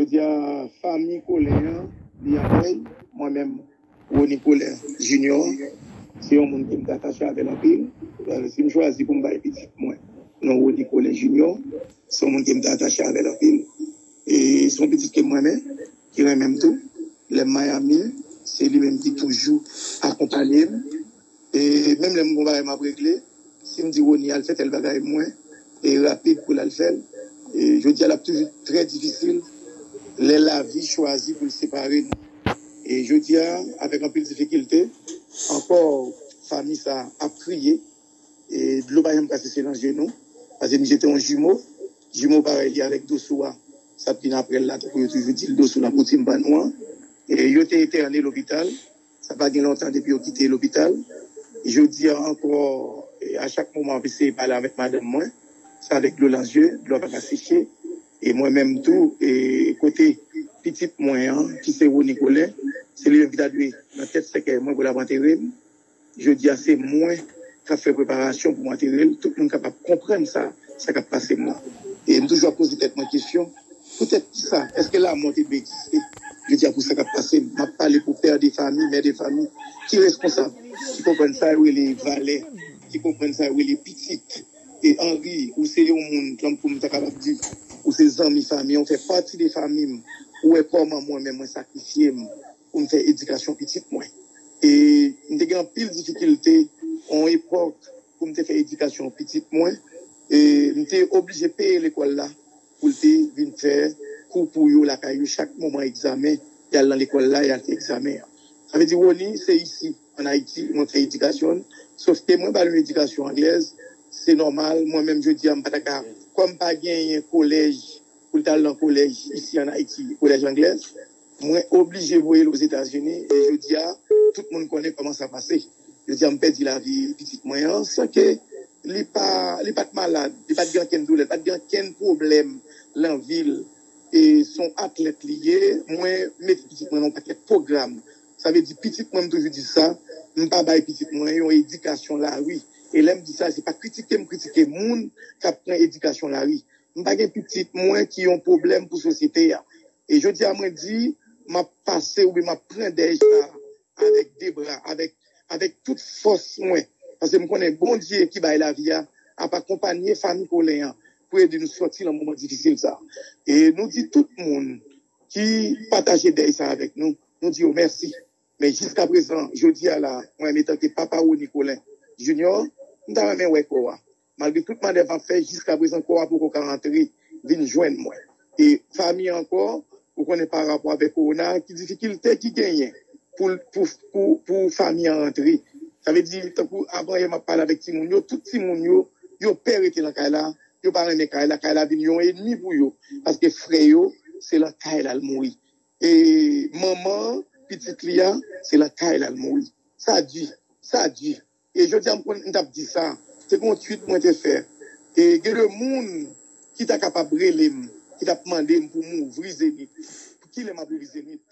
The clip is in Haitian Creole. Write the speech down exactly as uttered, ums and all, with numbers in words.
Jodi a, fanmi Colin an, li an dèy. Mwen menm, Rony Colin Junior, se yon moun ke m te atache avè l anpil. Si m chwazi pou m bay pitit mwen non Rony Colin Junior, se yon moun ke m te atache avè l anpil. E se yon pitit ke m renmen, ki renmen m tou. Lè m Miami, se li menm ki toujou akonpanye m. E menm lè m gon bagay m ap regle, si m di Rony al fè tèl bagay, mwen, e rapid pou l al fè l. E jodi a, l ap toujou trè difisil lè lavi chwazi pou l separe nou. E jodi a, avèk anpil difikilte, ankò, fanmi sa ap kriye. E dlo pa janm ka seche nan je nou. Paske misye te yon jimo. Jimo parèy li avèk Dosou a. Sa t vin apre l la, tankou yo toujou di l, Dosou la koutim pa nou an. E yo te entène lopital. Sa pa gen lontan depi yo kite lopital. Jodi a ankò, e, a chak moman, m ap eseye pale avèk madanm mwen. Se avèk dlo nan je, dlo a pa ka seche. E mwen menm tou, e kote pitit mwen an, ki se Rony Colin, se li menm ki ta dwe nan tèt sèkèy mwen pou l ap antere m. Jodi a, se mwen k ap fè preparasyon pou m antere l. Tout moun kapab konprann sa, sa k ap pase m la. E m toujou ap poze tèt mwen kesyon, poutèt kisa? Èske lanmò te dwe egziste? Jodi a, pou sa k ap pase m, m ap pale pou pè de fanmi, mè de fanmi, ki reskonsab, ki konprann sa yo rele valè, ki konprann sa yo rele pitit. E Henry, ou se yon moun, tankou m ta kapab di, ou se zanmi fanmi an, ou fè pati de fanmi m. Ou wè kòman mwen menm mwen sakrifye m pou m fè edikasyon pitit mwen. E m te gen anpil difikilte yon epòk pou m te fè edikasyon pitit mwen. E m te oblije peye lekòl la pou l te vin fè kou pou yo lakay yo chak moman egzamen. Y al nan lekòl la, y al fè egzamen an. Sa vle di, Rony, se isi, ann Ayiti, mwen fè edikasyon l. Sòf ke mwen ba l yon edikasyon anglèz. Se nòmal, mwen menm jodi a, m pa ta ka, kòm pa genyen kolèj, pou l t al nan kolèj isi ann Ayiti, kolèj anglèz, mwen oblije voye l Ozetazini. E jodi a, tout moun konnen kòman sa pase. Jodi a, m pèdi lavi pitit mwen an, san ke li pa, li pa t malad, li pa t gen ankenn doulè, li pa t gen ankenn pwoblèm nan vi l. E se yon atlèt li ye, mwen mete pitit mwen nan yon pakèt pwogram. Sa vle di, pitit mwen, m toujou di sa, m pa bay pitit mwen yon edikasyon lari. E lè m di sa, se pa kritike m kritike moun k ap pran edikasyon lari. M pa gen pitit mwen ki yon pwoblèm pou sosyete a. E jodi a, mwen di, m ap pase oubyen m ap pran dèy sa avèk de bra, avèk, avèk tout fòs mwen. Paske m konnen Bondye ki bay lavi a ap akonpanye fanmi Colin an pou ede nou sòti nan moman difisil sa. E nou di tout moun ki pataje dèy sa avèk nou, nou di yo mèsi. Men jiskaprezan, jodi a la, mwen menm etanke papa Rony Colin Junior, m ta renmen wè kò a. Malgre tout manèv m ap fè, jiskaprezan kò a poko ka antre vin jwenn mwen. E fanmi an ankò, ou konnen pa rapò avèk kowona, ki difikilte ki genyen pou, pou, pou, pou fanmi an antre. Sa vle di, tankou avan yè m ap pale avèk timoun yo, tout timoun yo, yo pè rete nan kay la, yo pa renmen kay la, kay la vin yon enmi pou yo. Paske frè yo, se nan kay la l mouri. E manman pitit li a, se nan kay la l mouri. Sa di, sa di. E jodi a, m konn, m t ap di sa. Se gen yon tweet mwen te fè. E gen de moun ki ta kapab rele m, ki t ap mande m pou m ouvri Zenith. Pou kilè m ap ouvri Zenith?